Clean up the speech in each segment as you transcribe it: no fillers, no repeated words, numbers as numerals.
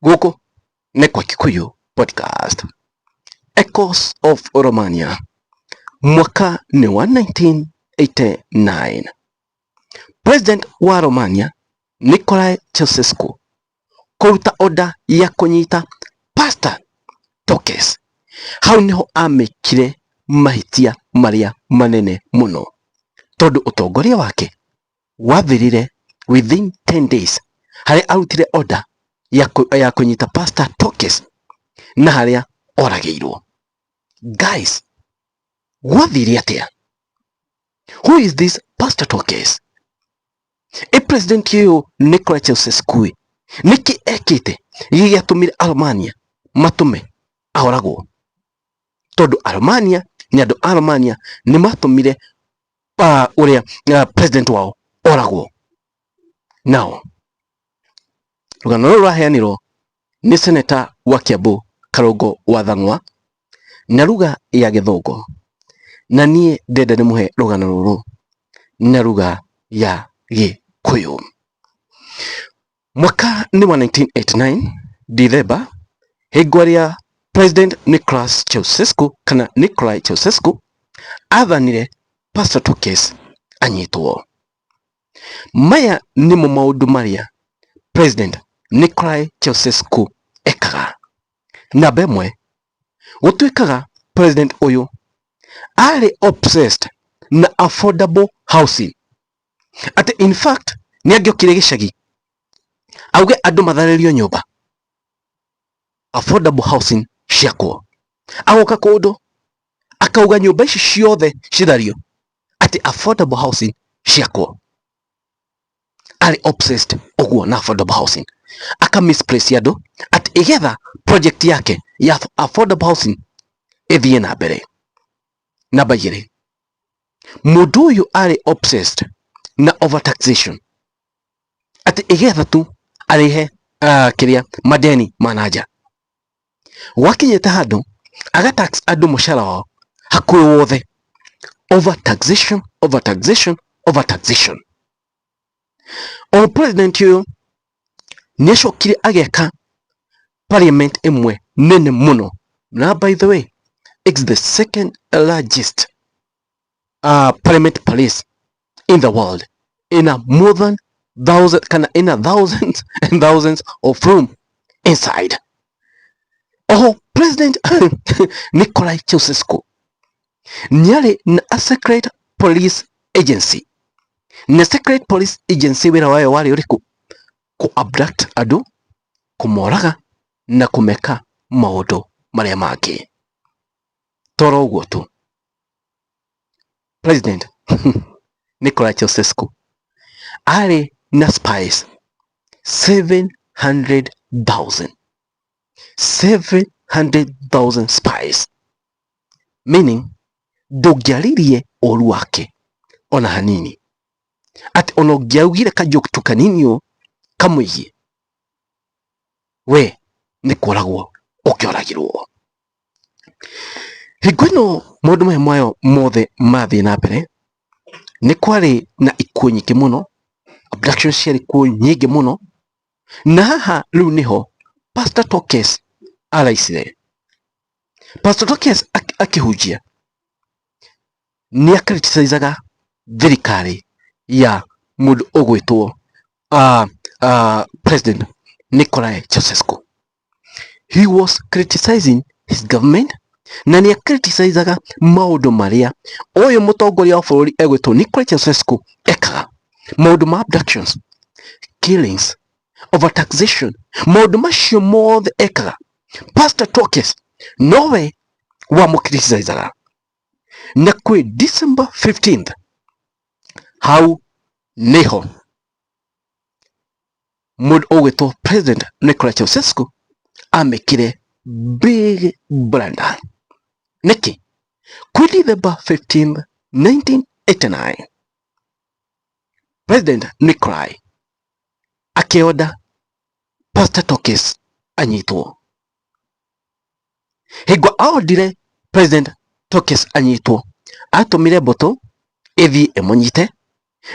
Gũkũ nĩ kwa Kikuyu Podcast. Echoes of Romania, mwaka nĩ wa 1989. President wa Romania Nicolae Ceausescu kũruta order ya kũnyita Pastor Tokes. Hau niho amĩkire mahĩtia marĩa manene mũno, tondũ ũtongoria wake wathirire within 10 days, harĩa arutire order ya kũnyita Pastor Tokes na harĩa oragĩirwo. Guys, gwathire atĩa? Who is this Pastor Tokes? Ĩ president ũyũ Nicolae Ceausescu nĩkĩ ekĩte gĩgĩatũmire Aromania matũme ahoragwo? Tondũ Aromania nĩ andũ a Romania nĩ matũmire ũrĩa president wao oragwo. Now rũgano rũrũ rũraheanirwo nĩ seneta wa Kiambu Karũngũ wa Thang'wa na ruga ya Gĩthũngũ, na niĩ ndenda ndĩmũhe rũgano rũrũ na ruga ya Gĩkũyũ. Mwaka nĩ wa 1989 Dithemba, hingo ĩrĩa President Nicholas Ceausescu kana Nicolae Ceausescu athanire Pastor Tokes anyitwo. Maya nĩmo maũndũ marĩa President Nicolae Ceausescu ekaga. Namba ĩmwe, gũtuĩkaga president ũyũ arĩ obsessed na affordable housing, atĩ in fact nĩ angĩokire gĩcagi auge andũ matharĩrio nyũmba affordable housing ciakwo. Agoka kũndũ akauga nyũmba ici ciothe cithario, atĩ affordable housing ciakwo. Arĩ obsessed ũguo na affordable housing, aka misplace andũ atĩ igetha project yake ya affordable housing ĩthiĩ na mbere. Namba 2, mũndũ ũyũ arĩ obsessed na overtaxation, atĩ igetha tu arĩhe kĩrĩa madeni ma nanja. Gwakinyĩte handũ agatax andũ mũcara wao hakuhĩ wothe. Overtaxation, overtaxation, overtaxation. O president ũyũ nĩ acokire agĩaka parliament ĩmwe nene mũno, na by the way it's the second largest parliament palace in the world, in a more than thousand kana in a thousands and thousands of room inside. Oho President Nicolae Ceausescu nĩarĩ na a secret police agency, na secret police agency wĩra wayo warĩ ũrĩkũ? Kũ abduct andũ, kũmoraga na kũmeka maũndũ marĩa mangĩ. Toro ũguo tu, President Nicolae Ceausescu arĩ na spies 700,000, 700,000 spies, meaning ndũngĩaririe ũru wake ona hanini, atĩ ona ũngĩaugire kajoke tu kanini ũũ kamwĩgiĩ we nĩ kũragwo ũkĩoragirwo. Hingo ĩno maũndũ maya mayo mothe mathiĩ na mbere, nĩ kwarĩ na ikuũ nyingĩ mũno, abduction ciarĩ kuo nyingĩ mũno, na haha rĩu nĩho Pastor Tokes araicire. Pastor Tokes akĩhunjia nĩ akriticizaga thirikari ya mũndũ ũgwĩtwo President Nicolae Ceausescu. He was criticizing his government, na nĩ akriticizaga maũndũ marĩa ũyũ mũtongoria wa bũrũri egwĩtwo Nicolae Ceausescu ekaga, maũndũ ma abductions, killings, overtaxation, maũndũ macio mothe ekaga. Pastor Tokes nowe wamũkriticizaga. Na kwĩ December 15th, hau niho mũndũ ũgwĩtwo President Nicolae Ceausescu amĩkire big blunder. Nĩkĩ? Kwĩ December 15th 1989, President Nicolae akĩorder Pastor Tokes anyitwo. Hingo aordire President Tokes anyitwo, atũmire mbũtũ ĩthiĩ ĩmũnyite,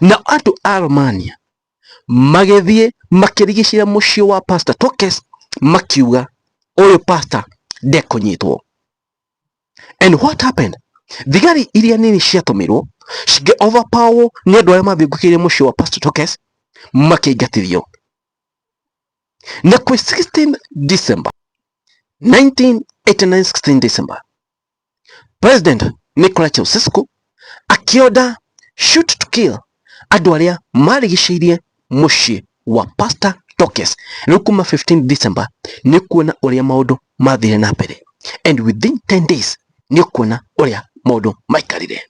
na andũ a Romania magĩthiĩ makĩrigicĩria mũciĩ wa Pastor Tokes. Makiuga ũyũ pastor ndekũnyitwo. And what happened? Thigari iria nini ciatũmirwo cingĩ overpower nĩ andũ arĩa mathiũngũkĩire mũciĩ wa Pastor Tokes, makĩingatithio. Na kwĩ 16 December 1989, 16 December, President Nicolae Ceausescu akĩorder shoot to kill andũ arĩa marigicĩirie mũciĩ wa Pastor Tokes. Rĩu kuma 15 December nĩ kuona ũrĩa maũndũ mathire na mbere, and within 10 days nĩ ũkuona ũrĩa maũndũ maikarire.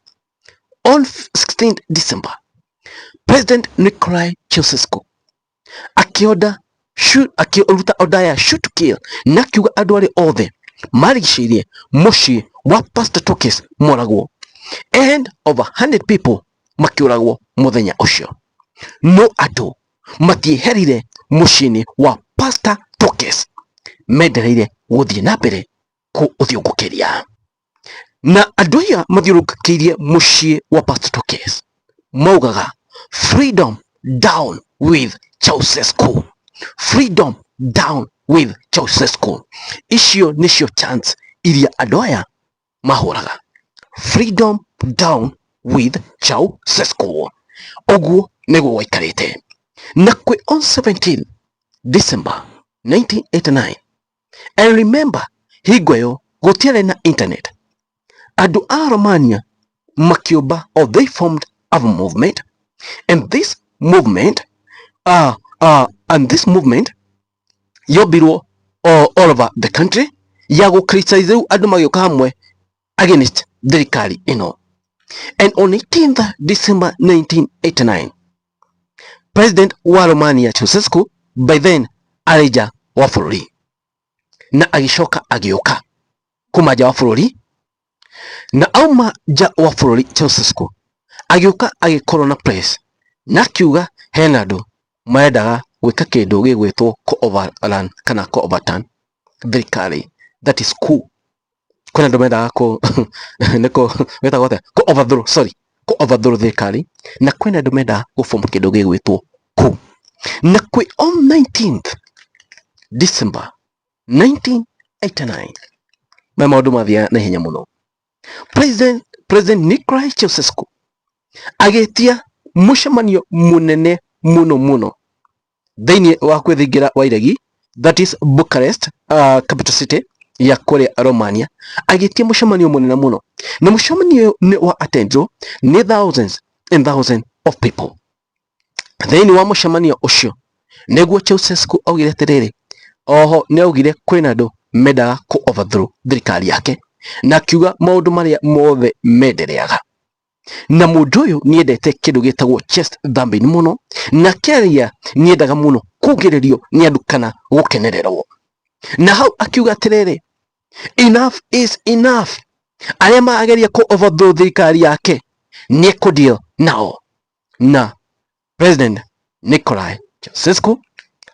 On 16 December, President Nicolae Ceausescu akĩorder shoot, akĩruta order ya shoot to kill, na akiuga andũ arĩa othe marigicĩirie mũciĩ wa Pastor Tokes moragwo, and over 100 people makĩũragwo mũthenya ũcio. No andũ matieherire mũciĩ-inĩ wa Pastor Tokes, mendereire gũthiĩ na mbere kũũthiũngũkĩria. Na andũ aya mathiũrũrũkĩirie mũciĩ wa Pastor Tokes maugaga, "Freedom down with Ceausescu, freedom down with Ceausescu." Icio nĩcio chants iria andũ aya mahũraga, "Freedom down with Ceausescu." Ũguo nĩguo gwaikarĩte. Na kwĩ on 17 December 1989, and remember, hingo ĩyo gũtiarĩ na internet, andũ a Romania makiũmba, or they formed a movement, and this movement yombirwo all over the country ya gũ criticize. Rĩu andũ magĩũka hamwe against thirikari ĩno. And on 18th December 1989, President wa Romania Ceausescu by then arĩ nja wa bũrũri, na agĩcoka agĩũka kuma nja wa bũrũri. Na auma nja wa bũrũri, Ceausescu agĩũka agĩkorwo na press na akiuga hena andũ marendaga gwĩka kĩndũ gĩgwĩtwo ku overrun kana ku overturn thirikari, that is coup. Kwĩna andũ mendaga ku nĩ kũ gwĩtagwo atĩa, ku overthrow, sorry, ku overthrow thirikari, na kwĩna andũ mendaga gũform kĩndũ gĩgwĩtwo coup. Na kwĩ on 19th December 1989, maya maũndũ mathiaga na ihenya mũno, President Nicolae Ceausescu agĩtia mũcemanio mũnene mũno mũno thĩinĩ wa kwĩthingira wa iregi, that is Bucharest, capital city ya kũrĩa Romania. Agĩtia mũcemanio mũnene mũno, na mũcemanio nĩ wa attendwo nĩ thousands and thousands of people. Thĩinĩ wa mũcemanio ũcio nĩguo Ceausescu augire atĩrĩrĩ, oho nĩ augire kwĩna andũ mendaga ku overthrow thirikari yake, na akiuga maũndũ marĩa mothe mendereaga. Na mũndũ ũyũ nĩendete kĩndũ gĩtagwo chest thumping mũno, na kĩaria nĩendaga mũno kugĩrĩrio nĩ andũ kana gũkenererwo. Na hau akiuga atĩrĩrĩ, enough is enough, arĩa marageria ku overthrow thirikari yake nĩ ekũdeal nao. Na President Nicolae Ceausescu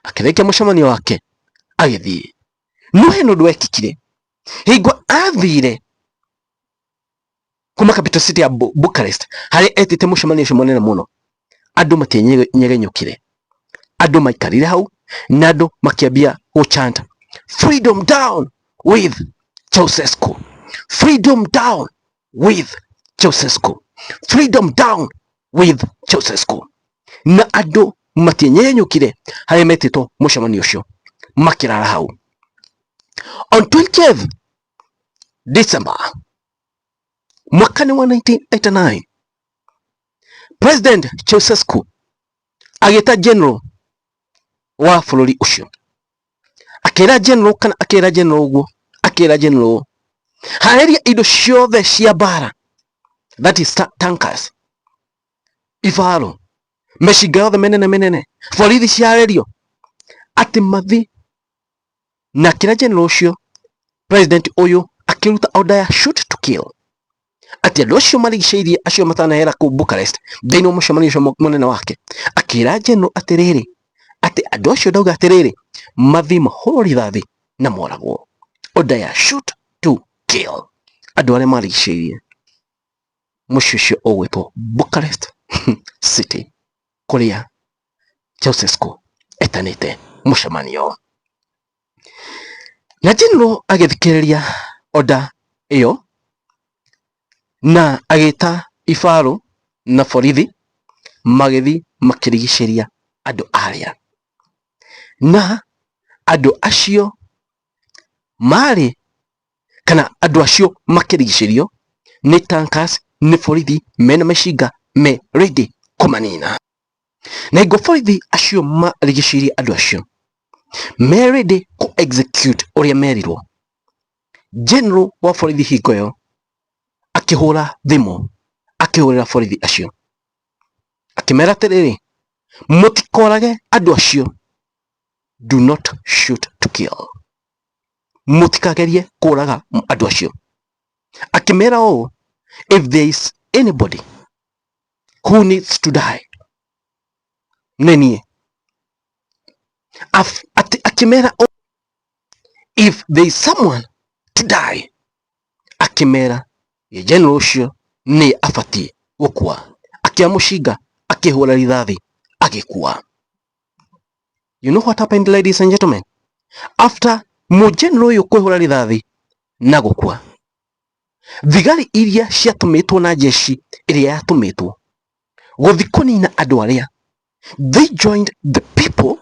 akĩrĩkia mũcemanio wake agĩthiĩ. No hena ũndũ wekĩkire hingo athire kuma capital city ya Bucharest harĩa etĩte mũcemanio ũcio mũnene mũno. Andũ matienyegenyũkire, andũ maikarire hau na andũ makĩambia gũchant, "Freedom down with Ceausescu, freedom down with Ceausescu, freedom down with Ceausescu." Na andũ matienyenyũkire harĩa metĩtwo mũcemanio ũcio, makĩrara hau. On 20th December mwaka-inĩ wa 1989, President Ceausescu agĩta general wa bũrũri ũcio, akĩra general, kana akĩra general ũguo, akĩra general ũũ, harĩria indo ciothe cia mbara, that is tankers, ibaro, mĩcinga yothe mĩnene mĩnene, borithi ciarĩrio atĩ mathi. Na akĩra general ũcio, president ũyũ akĩruta order ya shoot to kill, atĩ andũ acio marigicĩirie, acio matanahera kũu Bucharest thĩinĩ wa mũcemanio ũcio mũnene wake. Akĩra general atĩrĩrĩ, atĩ andũ acio ndauga atĩrĩrĩ, mathi mahũrwo rithathi na moragwo. Order ya shoot to kill andũ arĩa marigicĩirie mũciĩ ũcio ũgwĩtwo Bucharest City, kũrĩa Ceausescu etanĩte mũcemanio. Na general agĩthikĩrĩria order ĩyo na agĩta ibarũ na borithi magĩthiĩ makĩrigicĩria andũ arĩa, na andũ acio marĩ kana andũ acio makĩrigicĩrio nĩ tankers nĩ borithi mena mĩcinga me ready kũmanina. Na hingo borithi acio marigicĩirie andũ acio me ready kũ execute ũrĩa merirwo, general wa borithi hingo ĩyo akĩhũra thimũ akĩhũrĩra borithi acio akĩmera atĩrĩrĩ, mũtikorage andũ acio, do not shoot to kill, mũtikagerie kũraga andũ acio. Akĩmera ũũ, if there is anybody who needs to die, nĩ niĩ. Akĩmera ũũ, if there is someone to die, akĩmera general ũcio nĩ abatiĩ gũkua. Akĩoya mũcinga akĩhũra rithathi agĩkua. You know what happened, ladies and gentlemen? After mũgeneral ũyũ kwĩhũra rithathi na gũkua, thigari iria ciatũmĩtwo na jeshi ĩrĩa yatũmĩtwo gũthiĩ kũnina andũ arĩa, they joined the people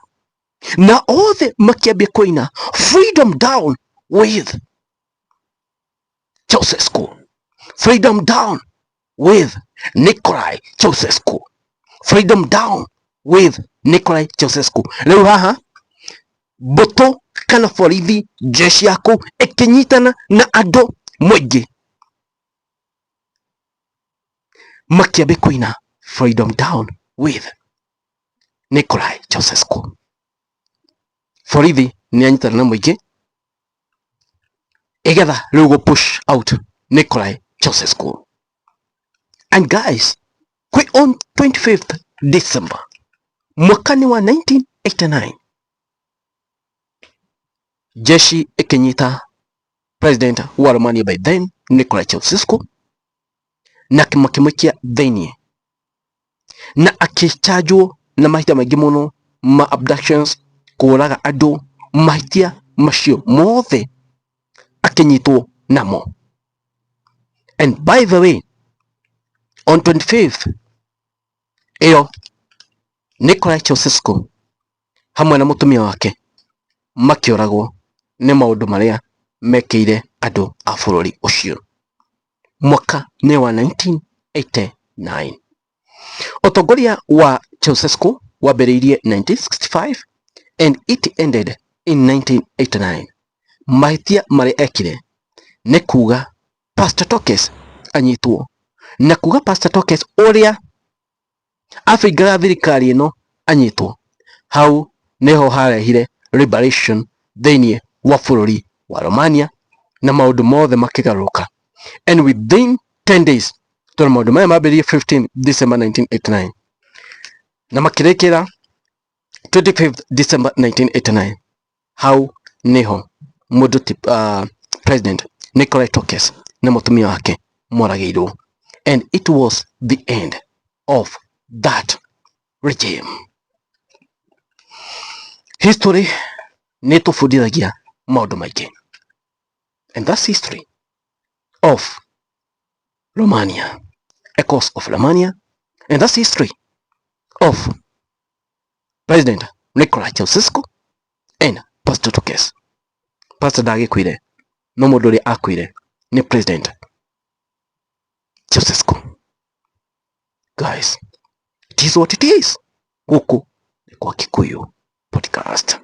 na othe makĩambia kũina "Freedom down with Ceausescu, freedom down with Nicolae Ceausescu, freedom down with Nicolae Ceausescu." Rĩu haha mbũtũ kana borithi jeshi yaku ĩkĩnyitana na andũ mũingĩ makĩambia kũina "Freedom down with Nicolae Ceausescu." Borithi nĩ anyitana na mũingĩ igetha rĩu gũ push out Nicolae Ceausescu. And guys, kwĩ on 25th December mwaka nĩ wa 1989, jeshi ĩkĩnyita president wa Romania by then, Nicolae Ceausescu, na makĩmũikia thĩiniĩ na akĩchanjwo na mahĩtia maingĩ mũno ma abductions, kũraga andũ, mahĩtia macio mothe akĩnyitwo namo. And by the way, on 25th ĩyo Nicolae Ceausescu hamwe na mũtumia wake makĩũragwo nĩ maũndũ marĩa mekĩire andũ a bũrũri ũcio. Mwaka nĩ wa 1989. Ũtongoria wa Ceausescu wambĩrĩirie 1965 and it ended in 1989. Mahĩtia marĩa ekire nĩ kuga Pastor Tokes anyitwo, na kuga Pastor Tokes ũrĩa abingaga thirikari ĩno anyitwo. Hau niho harehire liberation thĩiniĩ wa bũrũri wa Romania na maũndũ mothe makĩgarũrũka. And within 10 days, tondũ maũndũ maya mambĩrĩirie 15 December 1989 na makĩrĩkĩra 25th December 1989, hau niho mũndũ President Nicolae Tokes na mũtumia wake moragĩirwo, and it was the end of that regime. History nĩ tũbundithagia maũndũ maingĩ, and that's history of Romania, Echoes of Romania, and that's history of President Nicolae Ceausescu and Pastor Tokes. Pastor ndagĩkuire, no mũndũ ũrĩa akuire nĩ President Ceausescu. Guys, it is what it is. Gũkũ nĩ kwa Kikuyu Podcast.